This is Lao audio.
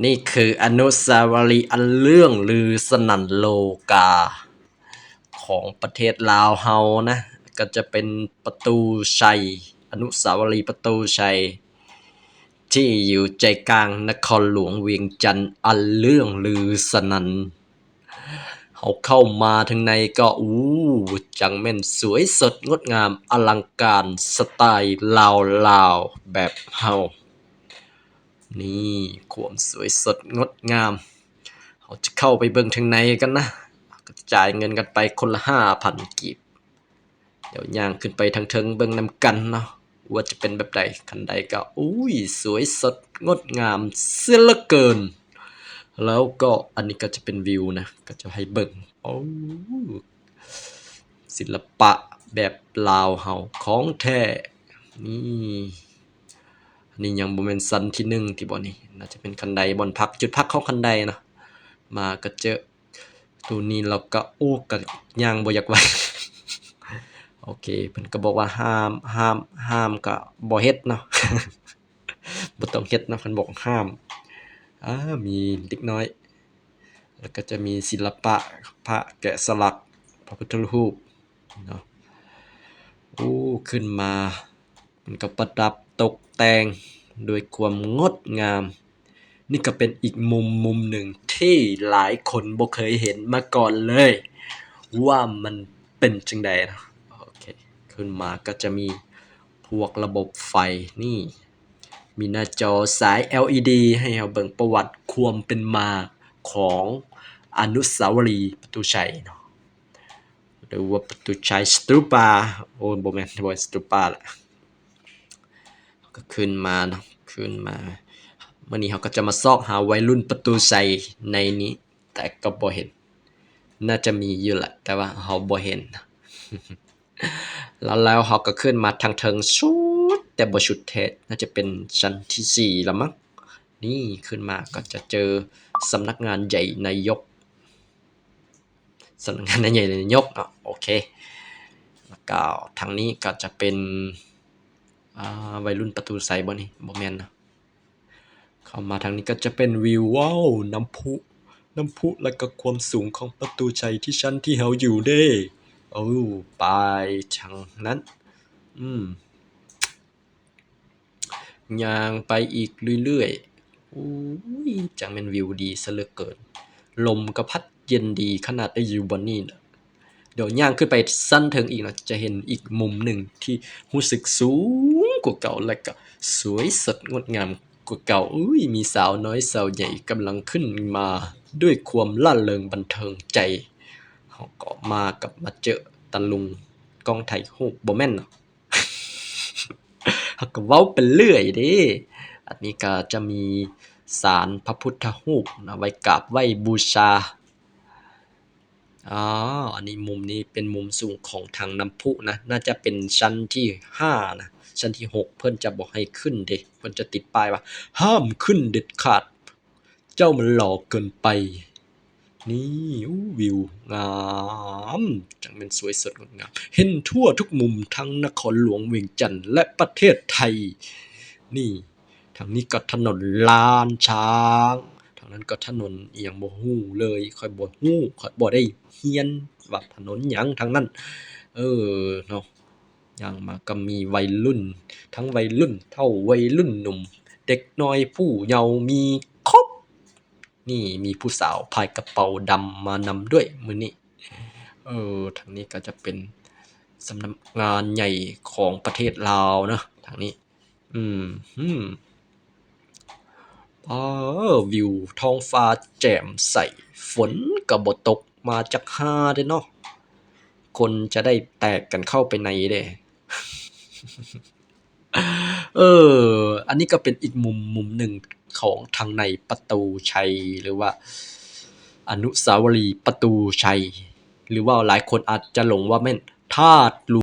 ນີ້ຄືອະນຸສາວະລີອັນເລື່ອງລືສະໜັ່ນໂລກາຂອງປະເທດລາວເຮົານະ, ກໍຈະເປັນປະຕູໄຊ, ອະນຸສາວະລີປະຕູໄຊ ທີ່ຢູ່ໃຈກາງນະຄອນຫຼວງວຽງຈັນອັນເລື່ອງລືສະໜັ່ນ. ເຮົາເຂົ້າມາທາງໃນກໍ ອູ້ ຈັ່ງແມ່ນສວຍສົດງົດງາມອະລັງການສະໄຕລາວໆແບບເຮົາ. ນີ້ ຄວາມສວຍສົດງົດງາມ. ເຮົາຈະເຂົ້າໄປເບິ່ງທາງໃນກັນນະ, ກະຈ່າຍເງິນກັນໄປຄົນລະຫ້າພັນກີບ. ດຽວຍ່າງຂຶ້ນໄປທາງເທິງເບິ່ງນຳກັນເນາະ ວ່າຈະເປັນແບບໃດ. ຄັນໃດກໍ ອຸ້ຍ ສວຍສົດງົດງາມເສຍເຫຼືອເກີນ. ແລ້ວກໍອັນນີ້ກໍຈະເປັນວິວນະ, ກໍຈະໃຫ້ເບິ່ງ ໂອ້ ສິລະປະແບບລາວເຮົາຂອງແທ້. ນີ້ ອັນນີ້ຍັງບໍ່ແມ່ນຊັ້ນທີໜຶ່ງຕິບໍນີ້? ໜ້າຈະເປັນຄັນໄດ ບ່ອນພັກ ຈຸດພັກຂອງຄັນໄດເນາະ. ມາກໍເຈີ ໂຕນີ້ແລ້ວກໍ ໂອ້ ກໍຍ່າງບໍ່ຢາກໄຫວ. ໂອເຄ ເພິ່ນກໍບອກວ່າຫ້າມ ຫ້າມ ຫ້າມກໍບໍ່ເຮັດເນາະ. ບໍ່ຕ້ອງເຮັດເນາະ ເພິ່ນບອກຫ້າມ. ອາ ມີເດັກນ້ອຍ ແລ້ວກໍຈະມີສິລະປະ ພະແກະສະຫຼັກ ພະພຸດທະຮູບເນາະ. ໂອ້ ຂຶ້ນມາ ມັນກໍປະດັບຕົກແຕ່ງດ້ວຍຄວາມງົດງາມ. ນີ້ກໍເປັນອີກມຸມ ມຸມໜຶ່ງທີ່ຫຼາຍຄົນບໍ່ເຄີຍເຫັນມາກ່ອນເລີຍ ວ່າມັນເປັນຈັ່ງໃດເນາະ. ໂອເຄ ຂຶ້ນມາກໍຈະມີພວກລະບົບໄຟ ນີ້ ມີໜ້າຈໍສາຍ ແອລອີດີ ໃຫ້ເຮົາເບິ່ງປະຫວັດຄວາມເປັນມາຂອງອະນຸສາວະລີປະຕູໄຊເນາະ. ຫຼືວ່າປະຕູໄຊສະຕູປາ ໂອ້ ບໍ່ແມ່ນ ບໍ່ແມ່ນສະຕູປາລະ. ເຮົາກໍຂຶ້ນມາເນາະ ຂຶ້ນມາ ມື້ນີ້ເຮົາກໍຈະມາຊອກຫາໄວລຸ້ນປະຕູໄຊໃນນີ້ ແຕ່ກໍບໍ່ເຫັນ. ໜ້າຈະມີຢູ່ລະ ແຕ່ວ່າເຮົາບໍ່ເຫັນ. ແລ້ວ ແລ້ວເຮົາກໍຂຶ້ນມາທາງເທິງສຸດ ແຕ່ບໍ່ສຸດແທ້ ໜ້າຈະເປັນຊັ້ນທີສີ່ລະມັ້ງ. ນີ້ ຂຶ້ນມາກໍຈະເຈີສຳນັກງານໃຫຍ່ນາຍົກ ສຳນັກງານໃຫຍ່ນາຍົກເນາະ. ໂອເຄ ແລ້ວກໍທາງນີ້ກໍຈະເປັນ ອາ ໄວລຸ້ນປະຕູໄຊບໍ່ນີ້? ບໍ່ແມ່ນເນາະ. ເຂົ້າມາທາງນີ້ກໍຈະເປັນວິວ ວ້າວ ນ້ຳພຸ ນ້ຳພຸ ແລ້ວກໍຄວາມສູງຂອງປະຕູໄຊທີ່ຊັ້ນທີ່ເຮົາຢູ່ເດ້. ໂອ້ ໄປທາງນັ້ນ ອືມ ຍ່າງໄປອີກເລື້ອຍໆ ໂອ້ຍ ຈັ່ງແມ່ນວິວດີຊະເຫຼືອເກີນ. ລົມກໍພັດເຢັນດີຂະໜາດໄດ້ຢູ່ບ່ອນນີ້ນະ. ດຽວຍ່າງຂຶ້ນໄປຊັ້ນເທິງອີກເນາະ ຈະເຫັນອີກມຸມໜຶ່ງທີ່ຮູ້ສຶກສູງກວ່າເກົ່າ ແລະກໍສວຍສົດງົດງາມກວ່າເກົ່າ. ອຸ້ຍ ມີສາວນ້ອຍສາວໃຫຍ່ກຳລັງຂຶ້ນມາດ້ວຍຄວາມລ່າເລີງບັນເທີງໃຈ. ເຮົາກໍມາກັບມາເຈີຕາລຸງກ້ອງຖ່າຍຮູບ ບໍ່ແມ່ນເນາະ. ເຮົາກໍເວົ້າໄປເລື້ອຍເດ້. ອັນນີ້ກໍຈະມີສານພະພຸດທະຮູບນະ ໄວ້ກາບໄຫວ້ບູຊາ. ອໍ ອັນນີ້ ມຸມນີ້ເປັນມຸມສູງຂອງທາງນ້ຳພຸນະ, ໜ້າຈະເປັນຊັ້ນທີຫ້ານະ, ຊັ້ນທີຫົກເພິ່ນຈະບໍ່ໃຫ້ຂຶ້ນເດ້, ເພິ່ນຈະຕິດປ້າຍວ່າ ຫ້າມຂຶ້ນເດັດຂາດ. ເຈົ້າມັນຫຼໍ່ເກີນໄປ. ນີ້ ໂອ້ ວິວງາມ, ຈັ່ງແມ່ນສວຍສົດງົດງາມ, ເຫັນທົ່ວທຸກມຸມທັງນະຄອນຫຼວງວຽງຈັນ ແລະ ປະເທດໄທ. ນີ້ ທາງນີ້ກໍຖະໜົນລ້ານຊ້າງ, ທາງນັ້ນກໍຖະໜົນອີ່ຫຍັງບໍ່ຮູ້ເລີຍ, ຂ້ອຍບໍ່ຮູ້, ຂ້ອຍບໍ່ໄດ້ຮຽນວ່າຖະໜົນຫຍັງທາງນັ້ນ. ເອີ ເນາະ. ຍ່າງມາກໍມີໄວລຸ້ນ, ທັງໄວລຸ້ນເຖົ້າ, ໄວລຸ້ນໜຸ່ມ, ເດັກນ້ອຍຜູ້ເຍົາ, ມີຄົບ. ນີ້ມີຜູ້ສາວພາຍກະເປົາດຳມານຳດ້ວຍມື້ນີ້. ເອີ ທາງນີ້ກໍຈະເປັນສຳນັກງານໃຫຍ່ຂອງປະເທດລາວເນາະ ທາງນີ້. ອືມ ອືມ ເອີ ວິວທ້ອງຟ້າແຈ່ມໃສ, ຝົນກໍບໍ່ຕົກມາຈັກຫາເດ້ເນາະ, ຄົນຈະໄດ້ແຕກກັນເຂົ້າໄປໃນເດ້. ເອີ ອັນນີ້ກໍເປັນອີກມຸມ, ມຸມໜຶ່ງຂອງທາງໃນປະຕູໄຊ ຫຼືວ່າອະນຸສາວະລີປະຕູໄຊ ຫຼືວ່າຫຼາຍຄົນອາດຈະຫຼົງວ່າແມ່ນທາດຫຼວງ